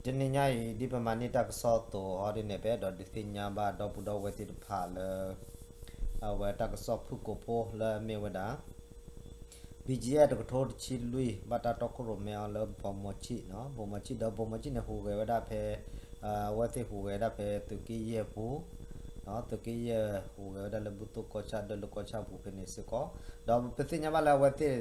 တနံၤညါအံၤ ဒ်ပမၤန့ၢ်တၢ်ကစီၣ်အသိး ဟီဒ်န့ၣ် ပအဲၣ်ဒိးဒုးသ့ၣ်ညါဘၣ်ဒီပုၢ်ဒီဝဲၢ်သ့ၣ်တဖၣ်လၢ အဝဲတၢ်ကစီၣ်ဖုၣ်ကိာ်ဖိလၢအမ့ၢ်ဝဲဒၣ် ဘံၣ်ကၠံၣ်အဲၣ် တကထိတဆံလွံၢ် ဘၣ်တၢ်တီခိၣ်ရိၣ်မဲအီၤလၢ ဘိၣ်မီၤဆံၣ်, ဘိၣ်မီၤဆံၣ်ဒီး ဘိၣ်မီၤဆံၣ်န့ၣ် ဟူးဂဲၤဝဲဒၣ်ဖဲ အဝဲသ့ၣ်ဟူးဂဲၤဝဲဒၣ်ဖဲသုးက့ယဲၢ်ပူၤ, သုးက့ယဲၢ်ဟူးဂဲၤဝဲဒၣ်လၢဘူၣ်သိၣ်ကီၢ်ဆၣ် ဒၢၣ်လိၤကီၢ်ဆၣ်ပူၤဖဲန့ၣ်စ့ၢ်ကီး, ဒီးပသ့ၣ်ညါဘၣ်လၢအဝဲသ့ၣ်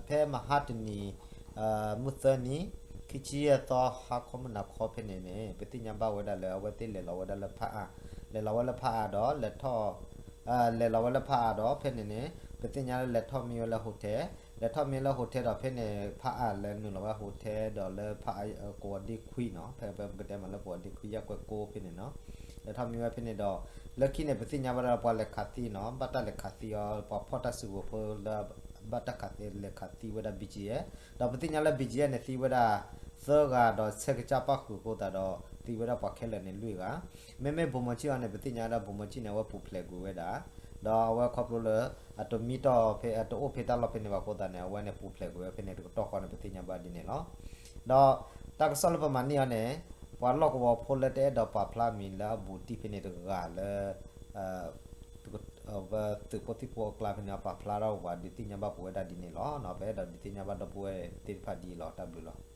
ဖဲမဟါတနံၤ မုၢ်သၢနံၤ ခံဆံယဲၢ်သီ ဟါခီမုၢ်နၤခီဖဲန့ၣ်န့ၣ် ပသ့ၣ်ညါဘၣ်ဝဲဒၣ်လၢအဝဲသ့ၣ်လဲၤလီၤဝဲဒၣ်လၢဖးအါ, လဲၤလီၤဝဲလၢဖးအါဒီး လဲၤထီၣ် လဲၤလီၤဝဲလၢဖးအါဒီး ဖဲန့ၣ်န့ၣ် ပသ့ၣ်ညါလၢလဲၤထီၣ်မံဝဲလၢ hotel, လဲၤထီၣ်မံလၢ hotel ဒီး ဖဲန့ၣ် ဖးအါလဲၤနုာ်လီၤဝဲ hotel ဒီးလၢဖးအါ ကဝီၤဒ့ခွံနီၤ, ဖဲပကတဲမးလၢကဝီၤဒ့ခွံ ယဲၢ်ကွဲးကိးဖဲန့ၣ်နီၤ, လဲၤထီၣ်မံဝဲဖဲန့ၣ်ဒီး လၢခံန့ၣ် ပသ့ၣ်ညါဘၣ်ဒၣ်ပှၤလဲၤခးသံနီၤ, ဘၣ်တၢ်လဲၤခးသံအီၤ ပှၤဖီၣ်တၢ်စုကဝဲၤဖိလၢ ဘၣ်တၢ်ခးသံလဲၤခးသံဝဲဒၣ် ဘံၣ်ကၠံၣ်အဲၣ်, ဒီးပသ့ၣ်ညါလၢ ဘံၣ်ကၠံၣ်အဲၣ်န့ၣ် သံဝဲဒၣ် သၢဂၤဒီး ဆဲးကစၢ်ပၣ်ဃုာ်အဃိသတးဒီး သံဝဲဒၣ်ပှၤခဲလၢာ်န့ၣ်လွံၢ်ဂၤ, မ့မ့ၢ်ဘိၣ်မီၤဆံၣ်အီၤန့ၣ် ပသ့ၣ်ညါဒၣ်ဘိၣ်မီၤဆံၣ်န့ၣ် အဝဲပူၤဖျဲးကွံာ်ဝဲဒၣ်, ဒီးအဝဲခီဖျိလၢ အတမံတီၢ်ဖဲ အတအိၣ်ဖဲတၢ်လီၢ်ဖဲန့ၣ်ဘၣ်အဃိသတးန့ၣ် အဝဲန့ၣ်ပူၤဖျဲးကွံာ်ဝဲဖဲန့ၣ်တကတီၢ်ဃီန့ၣ် ပသ့ၣ်ညါဘၣ်ဒ်န့ၣ်လီၤ. ဒီးတၢ်ကစီၣ်လၢပမၤန့ၢ်အီၤန့ၣ် ပှၤလီၢ်ကဝီၤဖိလၢတအဲၣ်ဒိးပာ်ဖျါမံၤလၢအဘူးတံၢ်ဖဲန့ၣ်တဂၤလၢ ဝဲသုးဖိသံၣ်ဖိအကျါဖဲန့ၣ် အပာ်ဖျါထီၣ်ပှၤဒုးသ့ၣ်ညါဘၣ်ပဝဲဒၣ်ဒ်န့ၣ်လီၤ. ပအဲၣ်ဒိးဒုးသ့ၣ်ညါဘၣ်ဒီပုၢ်ဝဲၢ်သ့ၣ်တဖၣ်ဒ်အံၤလီၤ. တၢ်ဘျုးလီၤ.